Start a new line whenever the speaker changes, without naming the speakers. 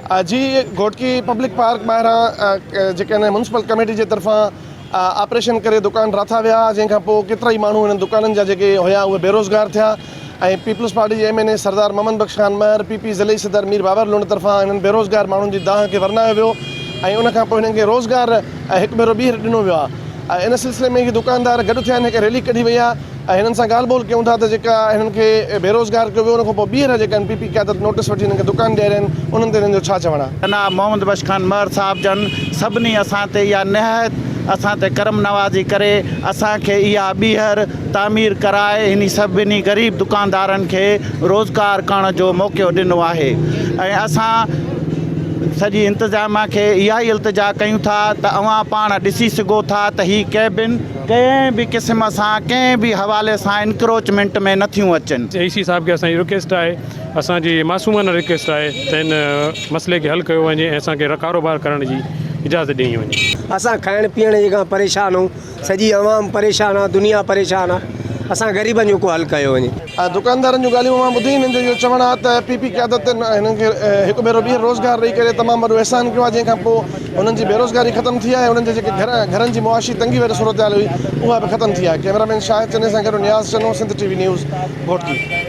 جي Ghotki public park ٻاهران جيڪي آهن ميونسپل ڪميٽي جي طرفان آپريشن ڪري دڪان ڊاٿا ويا جنهن کان پوء ڪيترائي ماڻهو انهن دڪانن جا جيڪي هيا اهي بيروزگار ٿيا ۽ پيپلز پارٽي جي M N A Sardar Muhammad Bakhsh Khan Mahar P P ضلعي صدر مير بابر لنڊ طرفان انهن بيروزگار ماڻهن جي دانهن کي ورنايو ويو ۽ ان کان پوء هنن کي روزگار هڪ ڀيرو ٻيهر ڏنو ويو آهي ان سلسلي ۾ هي دڪاندار گڏ ٿيا آهن هڪ ريلي ڪڍي وئي آهي ۽ هنن سان ڳالهه ٻولهه ڪيون ٿا ته جيڪا هنن کي بيروزگار ڪيو ويو ان کان پوء ٻيهر جيڪا پي پي قيادت نوٽيس وٺي هنن کي دڪان ڏياريا آهن انهن تي هنن جو ڇا چوڻ آهي.
جناب محمد بخش خان مهر صاحب جن سڀني اسان تي اها نهايت اسان تي ڪرم نوازي ڪري اسان کي اها ٻيهر تعمير ڪرائي هني سڀني غريب دڪاندارن کي روزگار ڪرڻ جو موقعو ڏنو آهي ۽ اسان سڄي انتظاميا کي اها ئي التجا ڪيون ٿا ته اوهان پاڻ ڏسي سگهو ٿا ته هي ڪيبن ڪنهن به قسم سان ڪنهن به حوالي سان انڪروچمينٽ ۾ نه ٿيون اچن.
اي سي صاحب کي اسان جي رڪيسٽ آهي اسان جي معصومانه رڪيسٽ آهي ته هن مسئلي کي حل ڪيو وڃي ۽ اسان کي ڪاروبار ڪرڻ جي اجازت ڏني وڃي.
اسان کائڻ پيئڻ جي کان پريشان آهيون سڄي عوام پريشان آ دنيا پريشان آ اسان غريبن جو ڪو حل ڪيو وڃي.
دڪاندارن جون ڳالهيون اوهان ٻڌي هنن جو اهو چوڻ آهي ته پي پي قيادت هنن کي هڪ ڀيرو ٻيهر روزگار ڏئي ڪري تمام وڏو احسان ڪيو آهي جنهن کان پوء هنن جي بيروزگاري ختم ٿي آهي ۽ انهن جي جيڪي گهر گهرن جي معاشي تنگي واري صورتحال هئي اها به ختم ٿي آهي ڪئميرا مين شاهد چني سان گڏ Niaz Channo Sindh T V news Ghotki.